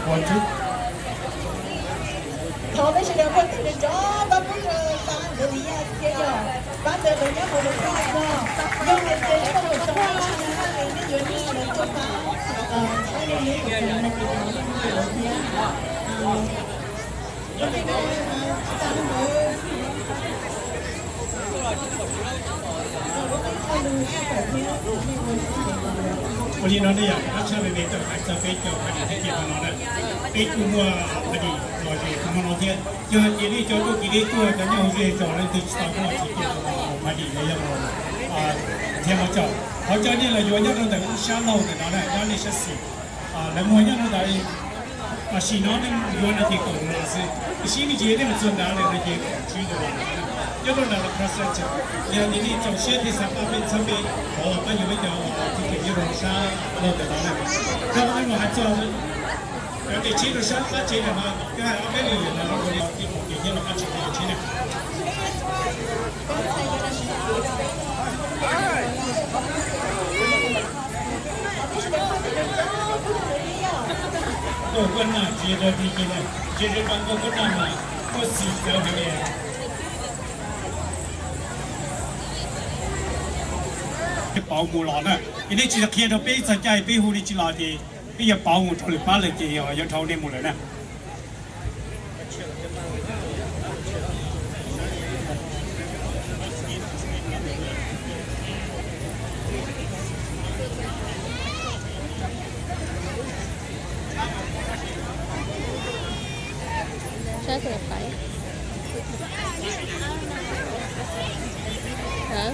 Ua tub. Thov peb sawv daws muaj tej nrov pab pub rau pab ntawd li yam thiab yog pab ntawd los nyob hauv lub roob no. Yog hais tias nej muaj tus xov tooj tsis yog nej yuav nej sawv daws tuaj pab, pab nej lub tus xov tooj no ces thov nej muab rau lawv thiab. Ua li no ne yom, qab tshaj li ne tawm hais txog peb cov phav dim thiab ces no no na, peb kuj muaj phav dim los ze hmo no thiab. Yog hais tias nej cov tuaj kev deb tuaj cov nyob hauv zej zos leej twg tsis tau muaj tsis ces phav dim los yog thiab los tso. Qhov cov nej los yuav nyob rau ntawm lub sab laug ntawm no na, nyob nej sab xis. Lawv muag nyob no ntawd, tam sim no nej yuav no ces kaum los xwb, tab sis nej tsis yog nej mus txog ntawd lawm no ces kaum tsib los. Nyob rau ntawm los kha xav tseem, yog tias nej txaus siab thiab xav pab peb txhawb peb, thov los pab yuav peb cov ticket nyob rau sab laug ntawm no na. Rau nej mus hais txog cov ticket rau sab qab tsev ntawm no, koj hais ob peb lwm lawm no, rau ticket nyob rau qab tsev no tsev na. Nkauj Kub Nag tsis yog rau ticket na, tsis yog rau nkauj Kub Nag mas muaj xim cawv heev li. Pauv mus los na, es nej tsis qhia rau peb txog caij peb hu nej tsis los ces peb yuav pauv mus rau lwm pab lawm ces yuav dhau nej mus lawm na. Sab tus pais. Hả?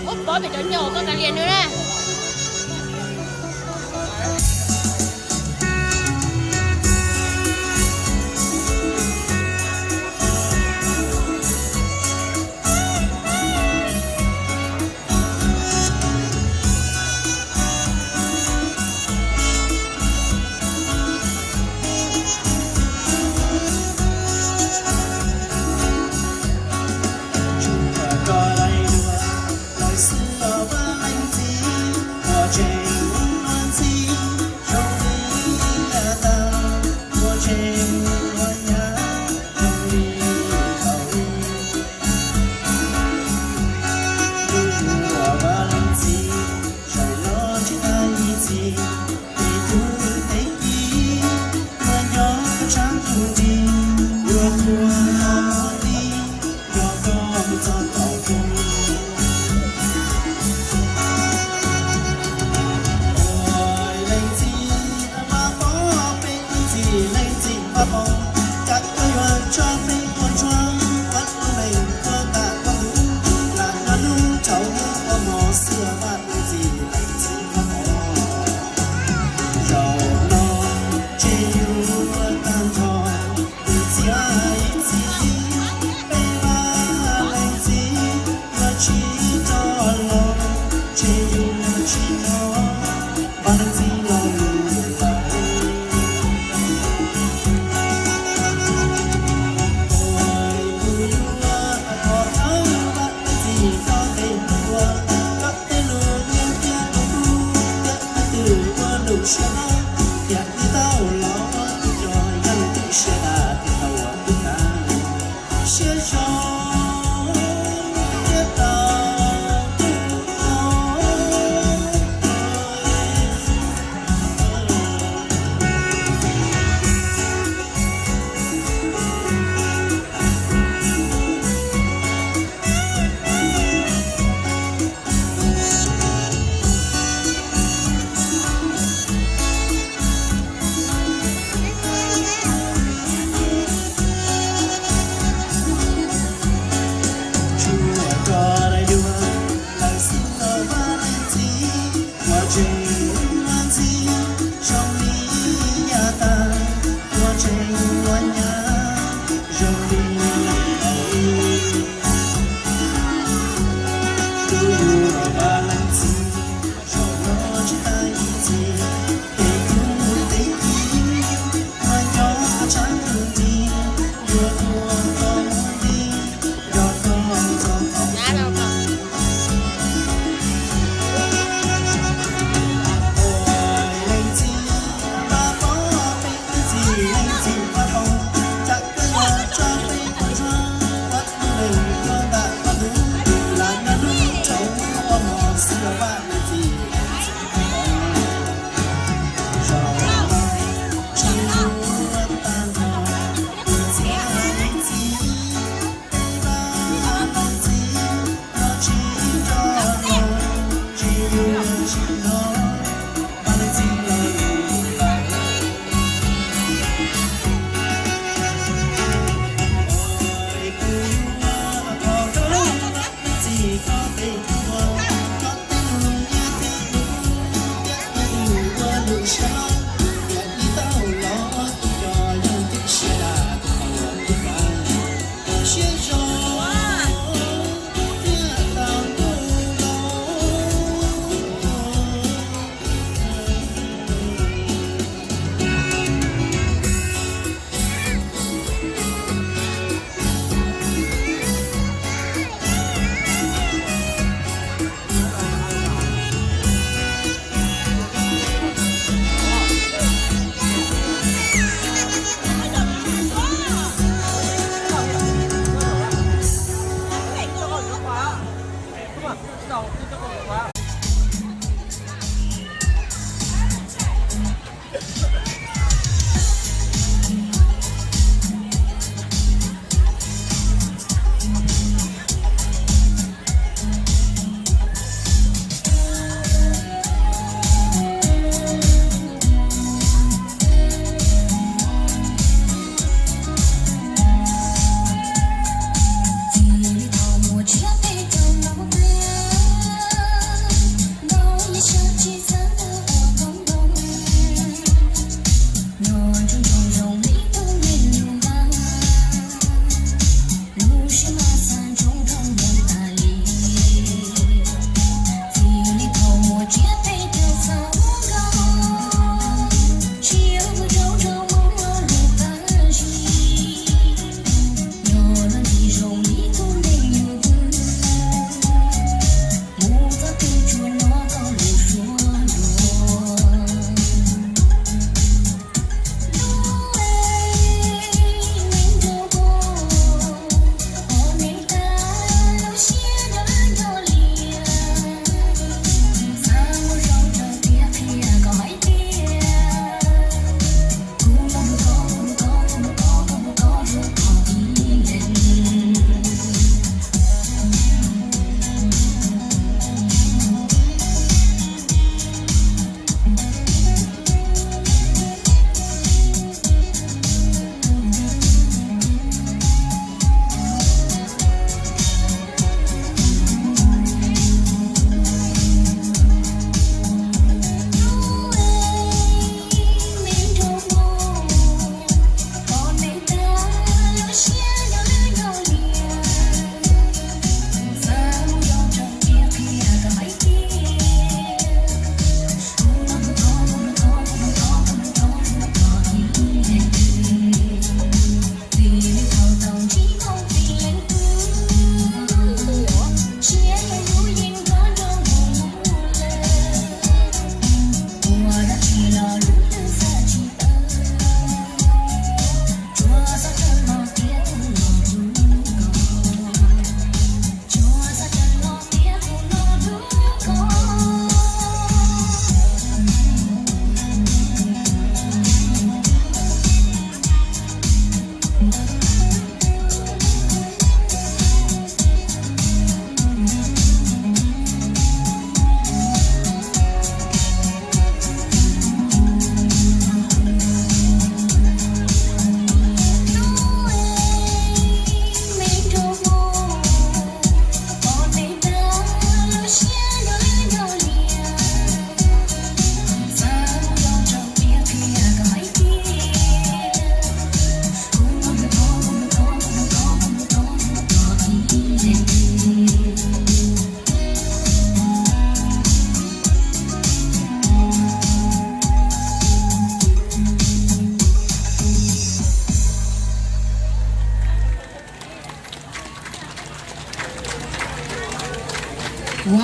Ub, pov pem cov nyom koj kav liam nws na.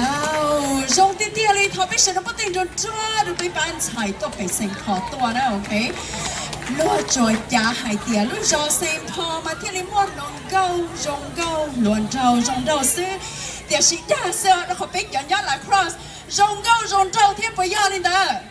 Wow, zoo tiag tiag li, thov peb sawv daws pab teej nrog nrog rau peb pab ntxhais tuaj pem Saint Paul tuaj na, ok. Luag tsuas cav hais tias lub zos Saint Paul mas thiaj li muaj hluas nkauj zoo nkauj hluas nraug zoo nraug xwb, tiam sis dag xwb rau qhov peb cov nyob La Crosse zoo nkauj zoo nraug thiab puas yog li ntawd?